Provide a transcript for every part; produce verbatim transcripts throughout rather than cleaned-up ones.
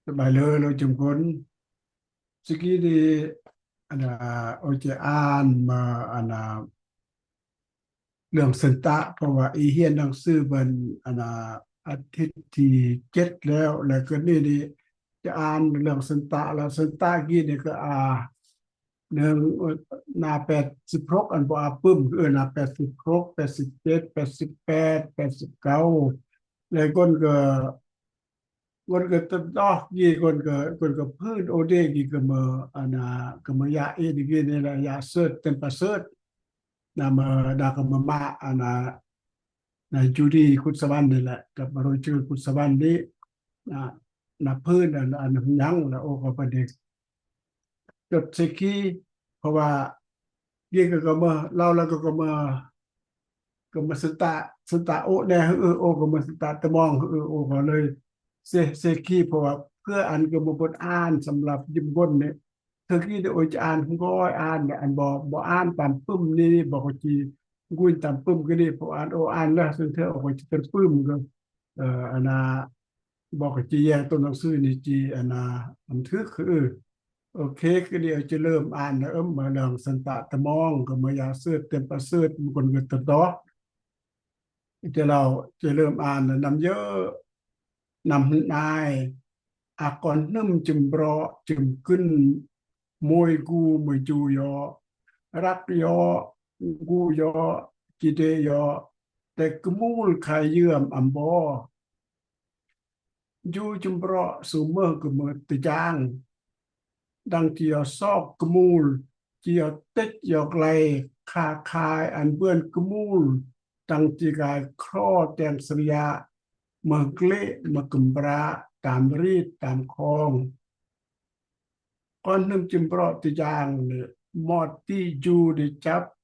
Te bai lơ lơ jum kon. Siki di, ana, oce an ma, ana, leng senta pa wa i hian nang sơ ban, ana, atit ti jet leo, la keni di, te an leng senta, leng senta gini ke a, neng, na pet sipuk an bo apem, eh, na pet sipuk, pet sipet, pet sipet, pet sipkau. Leng kon ke, kon ke tedoh gi, kon ke, kon ke pun ode gi ke me, ana, ke me ya e di gini la ya set, tempa set. Na me, na ke me ma, ana, na judi kut saban ni la, ke baru judi kut saban ni, na, na pun, ana, ana nyang la, o, ko pa di. Jot seki, pawa, ye ke kama, lau la ke kama, kama senta, senta o ne, eh, o kama senta temong, eh, o ka lei. Se, seki, pawa, ke an kama bot an, samlap jum kon ne. Seki de oi an, ngoi an, an bo, bo an, tam pum ni, bo ko ci, ngun tam pum gini, pawa an, o an la, senta o ko ci ter pum ke. Eh, ana, bo ko ci yang tu nang su ni ci, ana, am thuk, eh. Oke, kini oce lem an na em ma leng senta temong, ke ma ya set, tempa set, ma kon ge tedoh. Ite lau, oce lem an na nam ye, nam nai. A kon nem jum bro, jum kun, moi gu, moi ju yo, rak yo, gu yo, cide yo, te kemul kai yem ambo. Ju jum bro sumeh keme tejang. Dang ci yo sok kemul, ci yo tej yo klai kha khai an buen kemul, dang ci kai kro teng seria, meh klik, meh kembra, tam rit, tam khong. Kon nem jum bro tejang ne, mot ti ju di chap,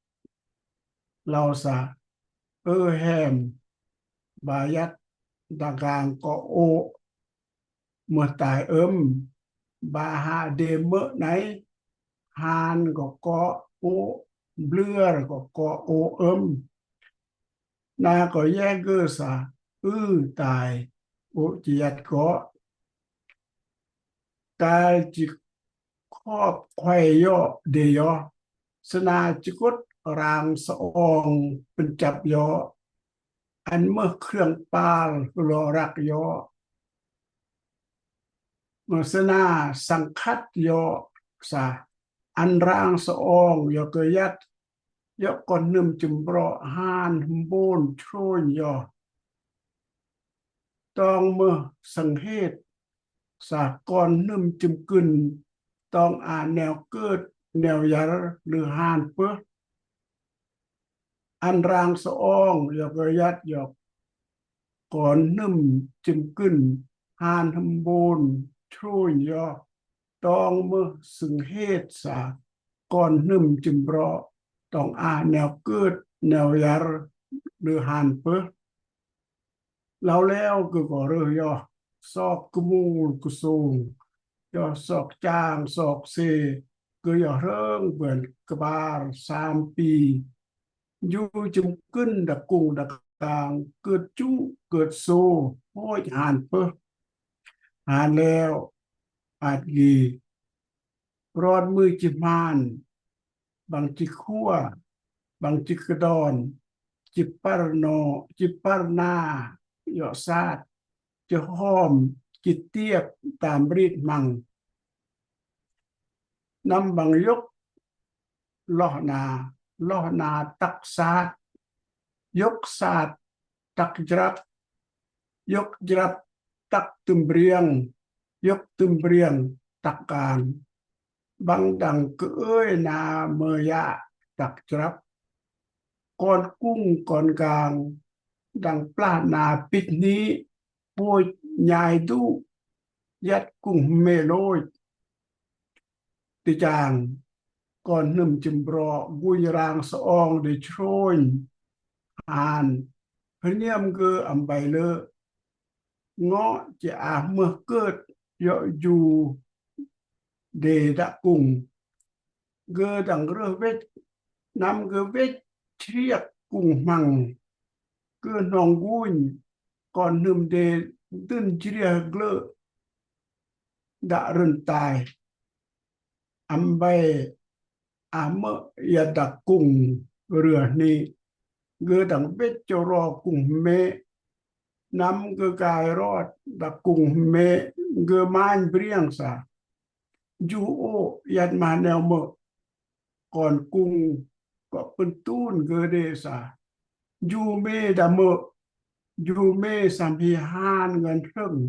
lau sa, ơ hem, ba yat dagang ko o, meh tai em, ba ha de meh nai, han ko ko o, blur ko ko o em. Na ko ye ge sa, ư tai, o ci yat ko. Kal ci khop khoai yo de yo. Sena ci kut rang sa ong pencap yo. An meh kriang pal lo rak yo. Sena sangkhat yo sa. An rang sa ong yo ke yat. Yo kon nem jum bro han hembon chron yo. Tong meh senghet sa kon nem jum kun tong a neo ket neo yar lư han peh. An rang sa ong yo ke yat yo kon nem jum kun han hembon chron yo. Tong meh senghet sa kon nem jum bro tong a neo ket neo yar lư han peh. Lau leo ke ko reh yo sok kemul kesung, yo sok chang sok se ke yo reng ben kebar sampi. Ju jum kun dakung dakang ket chu ket so hoi han peh. Han leo at gi. Rot mui ci man, bang ci khua, bang ci kedon, ci parno, ci parna, yo sat, ci hom, ci tiep, tam rit mang. Nam bang yok, loh na, loh na tak sat, yok sat, tak jrap, yok jrap tak tumbriang, yok tumbriang tak kang. Bang dang ke ơi na meh ya tak jrap. Kon kung kon kang, dang plah na pit ni, poi nyai du, yat kung me loi. Ti chang, kon nem jum bro, guny rang sa ong de chron. Han, hniam ge am bai lơ. Ngo ci a meh ket yo ju de da kung. Ge dang reh wet, nam ge wet chriak kung mang. Ge nong guny, kon nem de dun jriah glơ. da' rentae. Ambai ame' ya dakung rehni, ge dang beco ro kung me', nam ge gai rot dakung me', ge man briang sa. Ju o yat maneo me' kon kung ko' pentun gede sa. Ju me' da me', ju me' samhi han ngan reng.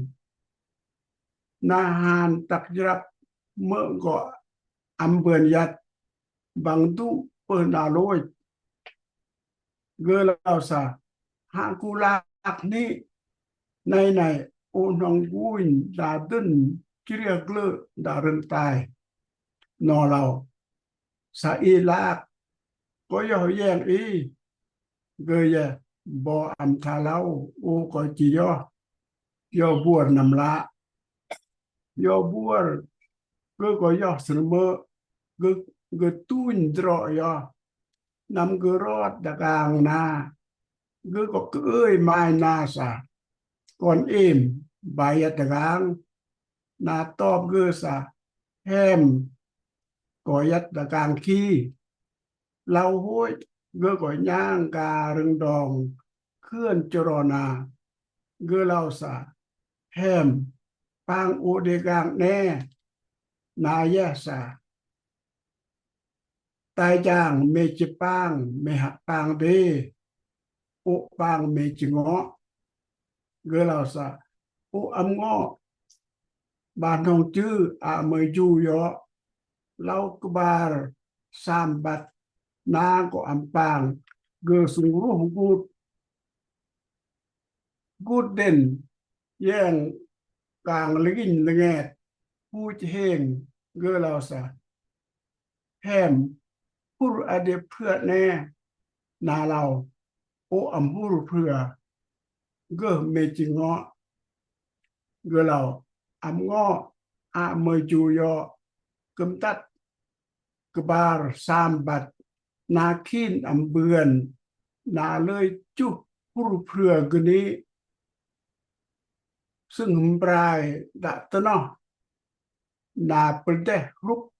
Na han tak jrap me' ko' amben yat bang du pe na loit. Ge lao sa, ha ku lak ni, nai nai, u nong guin da den, kiri agle da rentae. No lao sa i lak, ko yoh yeng i, ge ye bo am tha lao, u ko chi yoh, yoh buar nam la. Yoh buar, ge ko yoh sirme, ge, ge tuin dro yoh. Nam ge rot dagang na, ge ko keui mai na sa. Kon im, ba yat dagang, na top ge sa, hem, ko yat dagang ki. Lao hoi, ge ko nyang ka reng dong, kuen chorona, ge lao sa, hem, pang u degang ne, na ye sa. Tai jang me' chi pang, me' hak pang de, u pang me' chi ngo', ge lao sa, u am ngo', ba nong chu a me' ju yo, lao kebar sambat, na ko am pang, ge sung ruh gut, gut den, yeng kang lingin lenget, hu chi heng, ge lao sa. Hem, hur ade phre ne, na lao, o am hur phre, ge me' chi ngo', ge lao, am ngo', a me' ju yo, kem tat, kebar sambat, na kin am buen, na lei chu hur phre geni, seng hembrai da tenoh, na peldeh rup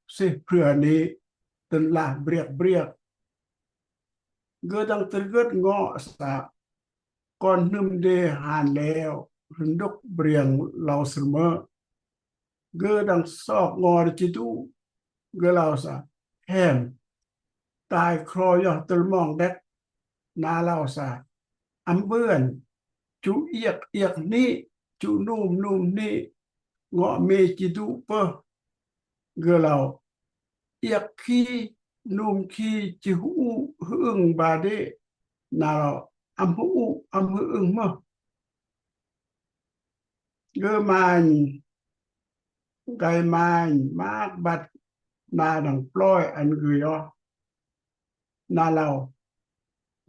sih phre ni, ten lah briak-briak. Ge dang terget ngo' sa, kon nem de han leo, renduk briang lao sirme. Ge dang sok ngor chi du, ge lao sa, hem. Tai kro yoh tel mong det, na lao sa, am buen, chu iak iak ni, chu num num ni, ngo' me' chi du pe, ge lao, iak ki, num ki, chi hu, hu eng ba de, na lao, am hu, am hu eng meh. Ge man, gai man, mak bat, na dang ploi an ge yo. Na lao,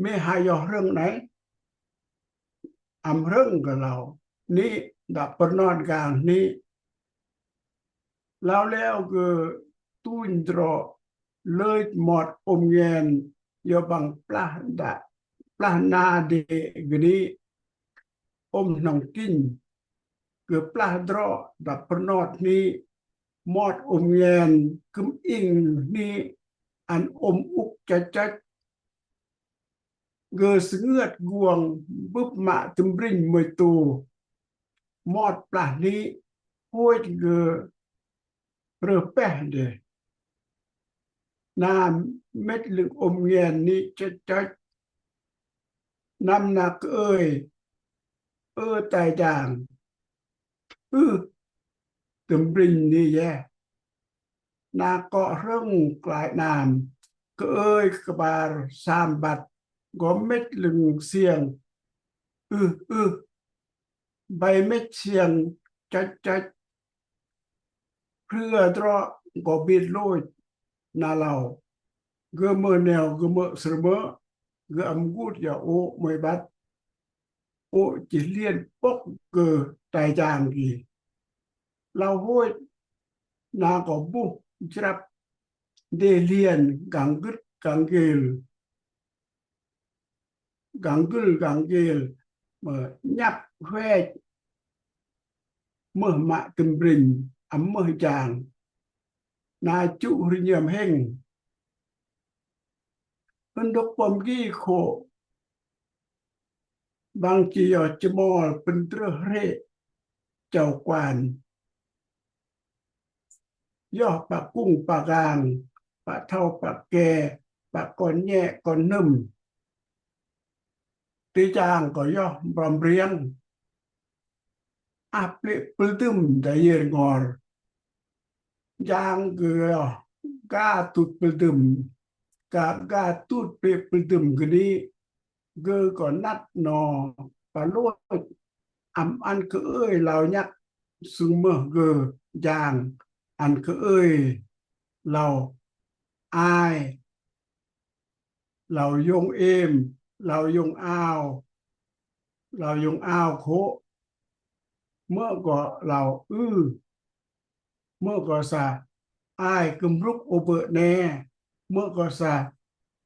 me' ha yo reng nai, am reng ge lao, ni da pernot gang ni, lao leo ge tuin dro, leit mot om ngen, yo bang plah da, plah na de geni, om nong kin, ge plah dro da pernot ni, mot om ngen, kem ing ni, an om uk chach chach, ge senget guang bep ma tembring mei tu, mot plah ni, hoit ge reh peh de. Na met ling om ngen ni chach chach, nam na keui, ơ tai jang, ư, tembring ni ye. Na ko reng klai nam, keui kebar sambat, go met ling siang, ư, ư, bai met siang chach chach, phre dro go bit loit, na lao, ge me' neo, ge me' sirme, ge am gut ya o mei bat, o chi lien pok ge tai jang ki. Lao hoit, na ko buh jrap de lien gang git gang gel, gang gel gang gel, me' nyap huet, møh ma' tømbring, am møh jang. Na chu hri ñam heng. Unduk pom gi kho bang chi yoh chimol pyntrøh hre chau kwan. Yoh pa kung pa gang, pa thau pa ke, pa kon ñe kon num. Ti jang ko yoh brom riang. Ah pli pyldum da yer ngor. Jang gơ yoh ga tut pyldum. Ga, ga tut pli pyldum gini. Gơ ko nat no pa loj. Am an kơ ơi lao nhak sưng møh gơ jang an kơ ơi lao ai, lao yong em, lao yong ao, lao yong ao kho. Mø ko lao ư. Mø ko sa ai kơmruk u bơ̆ ne. Mø ko sa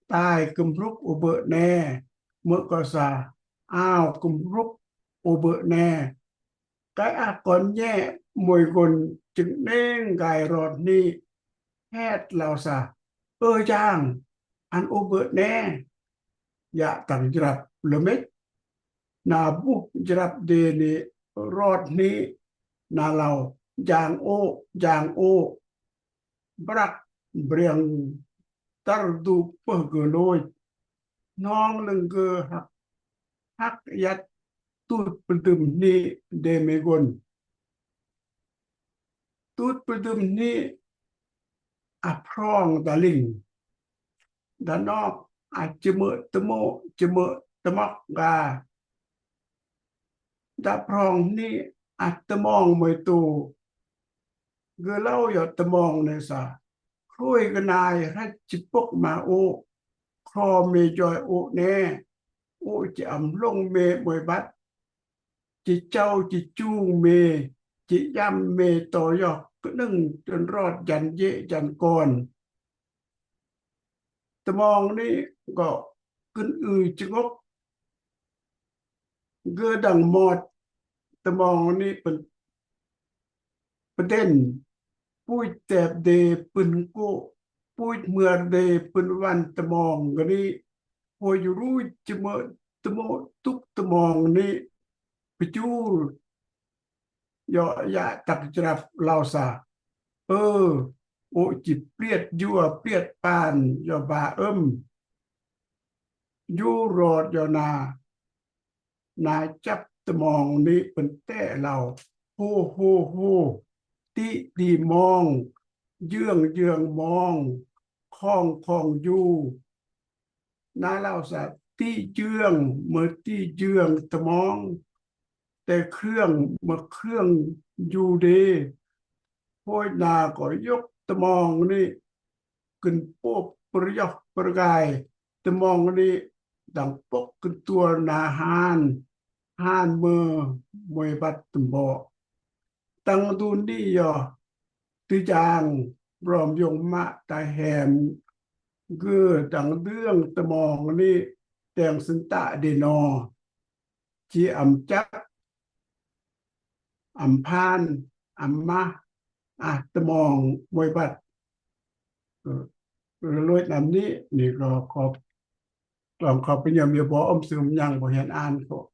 tai kơmruk u bơ̆ ne. Mø ko sa ao kơmruk u bơ̆ ne. Kai a kon ñe môi gon ching neng gai rot ni. Het lao sa ơ jang an u bơ̆ ne. Ya tang jrap lơmej. Na buh jrap de ni rot ni na lao jang ô, jang ô. Brak briang tar du pơh gơ loj. Nong lưng gơ hak, hak yat tut pyldum ni de môi gon. Tut pyldum ni a prong da ling. Da nok a chimø tmø, chimø tmok ga. Da prong ni a tmong môi tu. Gơ lao yoh tmong ne sa. Hrui gơnai hrach chipok ma ô. Khro me joi ô ne. Ô chi am hlong me môi băt. Chi chau chi chung me, chi yam me to yoh kơnưng tơn rot jan jê jan kon. Tmong ni gŏ kưn ư chi ngŏk. Gơ dang mot tmong ni pyn, pden. Puch tep de pyn kô̆, puch mơar de pyn wan tmong gani. Hôi ruch chimø tmø tuk tmong ni pchul. Yoh ya tak jrap lao sa. Ơ, ô chi pliet jua pliet pan yoh ba ưm. Ju rot yoh na. Na chap tmong ni pynte lao. Hô, hô, hô. Ti, ti mong. Jương, jương mong. Khong, khong ju. Na lao sa ti jương, mơ ti jương tmong. Te khriang, mơ khriang ju de. Hôi na ko yuk tmong ni. Kưn pôp pyryoh pyrgai tmong ni dang pok kưn tuol na han, han mơ môi băt tmbok. Tăng du ni yoh, ti jang brom yong mă ta hem gơ dang dưng tmong ni teng sân ta de no. Chi am chak, am phan, am mah, ah, tmong môi băt. Ơ, lôi nam ni, ni ko, ko, tong ko pynhiem ya bo ôm sum nhang bo hian an ko.